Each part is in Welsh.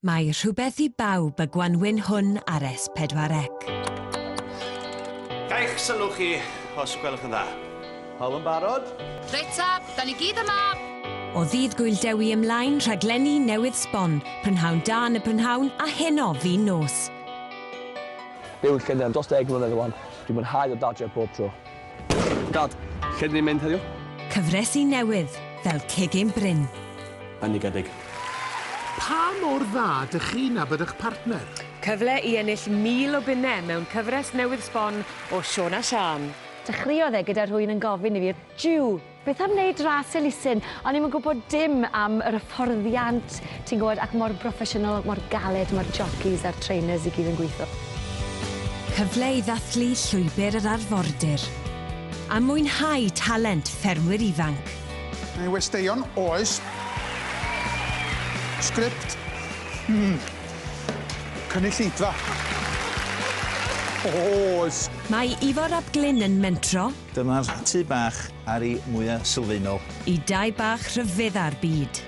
Mae rhywbeth i bawb y gwanwyn hwn ar S4C. Ga i'ch sylw chi, os gwelwch yn dda. Pawb yn barod? Reit ta, da ni gyd yma! O ddydd Gŵyl Dewi ymlaen, rhaglenni newydd sbon, prynhawn da yn y prynhawn a heno fin nos. Byw yn Llundain am dros 10 mlynedd rwan. Dwi'n mwynhau dod adre bob tro. Dad, lle 'dyn ni'n mynd heddiw? Cyfresi newydd, fel Cegin Bryn. Bendigedig. Pa mor dda dych chi'n nabod eich partner? Cyfle i ennill 1,000 o bunnau mewn cyfres newydd sbon o Siôn a Siân. Dechreuodd e gyda rhywun yn gofyn i fi, Jiw, beth am wneud ras elusen? O'n i'm yn gwybod dim am yr hyfforddiant, ti'n gwybod, ac mor broffesiynol, mor galed mae'r jockeys a'r trainers i gyd yn gweithio. Cyfle i ddathlu llwybr yr arfordir. A mwynhau talent ffermwyr ifanc. Neu westeion, oes. Sgript. Cynulleidfa. Oes. Mae Ifor ap Glyn yn mentro. Dyma'r tŷ bach ar ei mwya sylfaenol. I dai bach rhyfedda'r byd.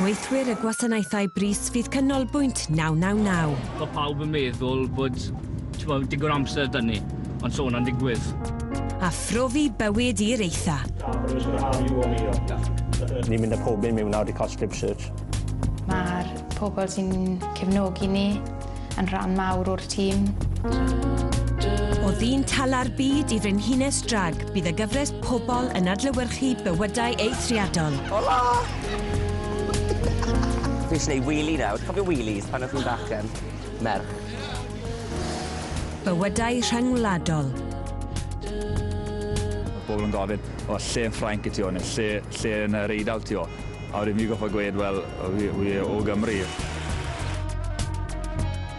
Gweithwyr y gwasanaethau brys fydd canolbwynt 999. Mae pawb yn meddwl bod, t'mo', digon o amser 'da ni, ond so hwnna'n digwydd. A phrofi bywyd i'r eitha. Ni'n mynd â pob un mewn nawr i cael strip search. Mae'r pobl sy'n cefnogi ni yn rhan mawr o'r tîm. O ddyn tala'r byd i frenhines drag, bydd y gyfres Pobol yn adlewyrchu bywydau eithriadol. Hola! Fi eisiau gwneud wheelie nawr. Cofio wheelies pan o'ch chi'n bachgen? Merch. Bywydau rhyngwladol. Mae pobl yn gofyn, o, lle yn Ffrainc y ti o, neu lle, lle yn yr Eidal ti o? A wedyn fi gorffod gweud, wel, fi, fi o Gymru.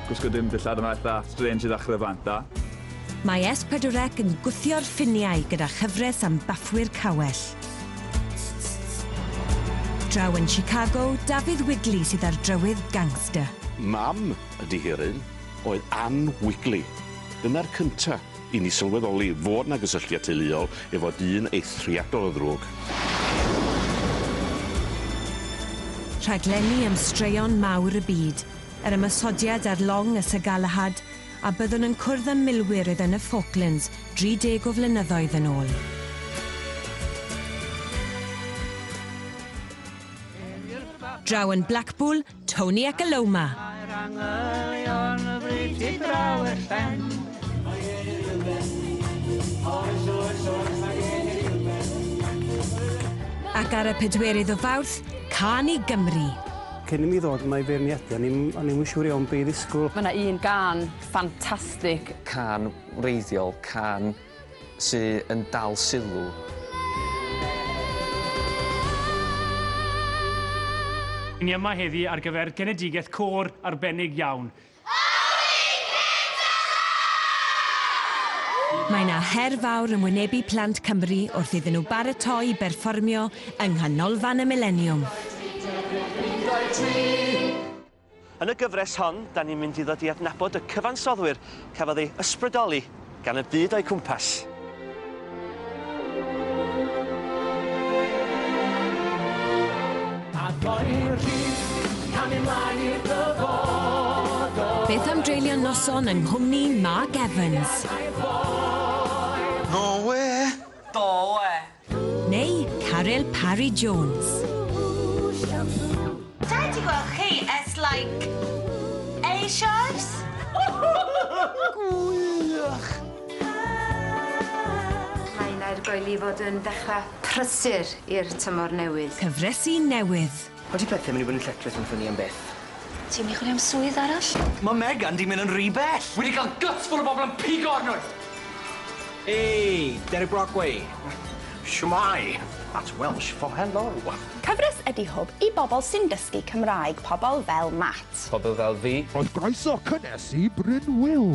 Gwisgo dim dillad yma eitha strange i ddechrau bant, da. Mae S4C yn gwthio'r ffiniau gyda chyfres am baffwyr cawell. Draw yn Chicago, Dafydd Wigley sydd ar drywydd gangster. Mam y dihiryn oedd Ann Wigley. Dyna'r cynta i ni sylweddoli fod 'na gysylltiad teuluol efo dyn eithriadol o ddrwg. Rhaglenni am straeon mawr y byd, yr ymosodiad ar long y Sir Galahad, a byddwn yn cwrdd â milwyr oedd yn y Falklands 30 o flynyddoedd yn ôl. Draw yn Blackpool, Tony ac Aloma. Ac ar y pedwerydd o Fawrth, Cân i Gymru. Cyn i mi ddod yma i feirniadu, o'n i'm o'n i'm yn siŵr iawn be' i ddisgwyl. Ma' 'na un gân ffantastig. Cân wreiddiol, cân sy yn dal sylw. Ni yma heddi ar gyfer genedigaeth côr arbennig iawn. Mae 'na her fawr yn wynebu plant Cymru wrth iddyn nhw baratoi i berfformio yng Nghanolfan y Mileniwm. Yn y gyfres hon, da ni'n mynd i ddod i adnabod y cyfansoddwyr cafodd eu ysbrydoli gan y byd o'u cwmpas. Beth am dreulio noson yng nghwmni Mark Evans? No we! Do we! Neu Caryl Parry Jones. Sa i 'di gweld chi ers like eisoes? Gwych! Mae'n argoeli i fod yn ddechrau prysur i'r tymor newydd. Cyfresi newydd. Odi pethe'n mynd i fod yn lletchwith yn ffynnu am byth? Ti'n mynd i chwilio am swydd arall? Ma' Megan 'di mynd yn rhy bell. Wi 'di ca'l guts full o bobl yn pigo arno i! Hey, Derek Brockway. Shwmae? That's Welsh for hello. Cyfres ydi Hwb i bobl sy'n dysgu Cymraeg, pobl fel Matt. Pobl fel fi. Roedd groeso cynnes i Bryn Wil.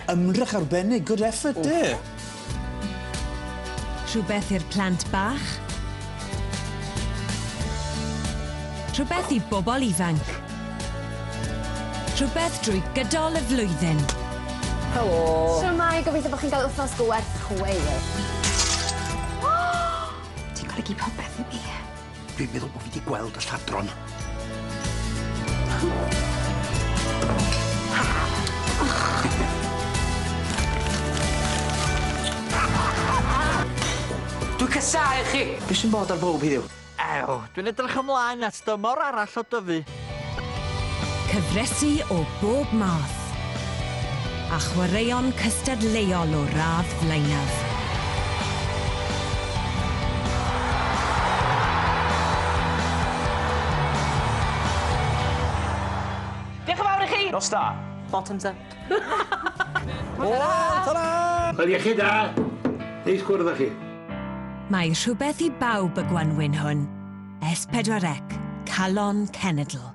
Ymdrech arbennig, good effort de. Rhywbeth i'r plant bach. Rhywbeth i bobl ifanc. Rhywbeth drwy gydol y flwyddyn. Helo! Shwmae, gobeithio bod chi'n cael wythnos gwerth chweil. Ti'n golygu popeth i mi. Fi'n meddwl bod fi wedi gweld y lladron. Dwi'n casáu chi! Be sy'n bod ar bob heddiw? Ew, dwi'n edrych ymlaen at dymor arall o dyfu. Cyfresi o bob math. A chwaraeon cystadleuol o radd flaenaf. Diolch yn fawr i chi! Nos da. Bottoms up. O, ta-ra! Wel, iechyd da. Neis cwrdd â chi. Mae rhywbeth i bawb y gwanwyn hwn. S4C, Calon Cenedl.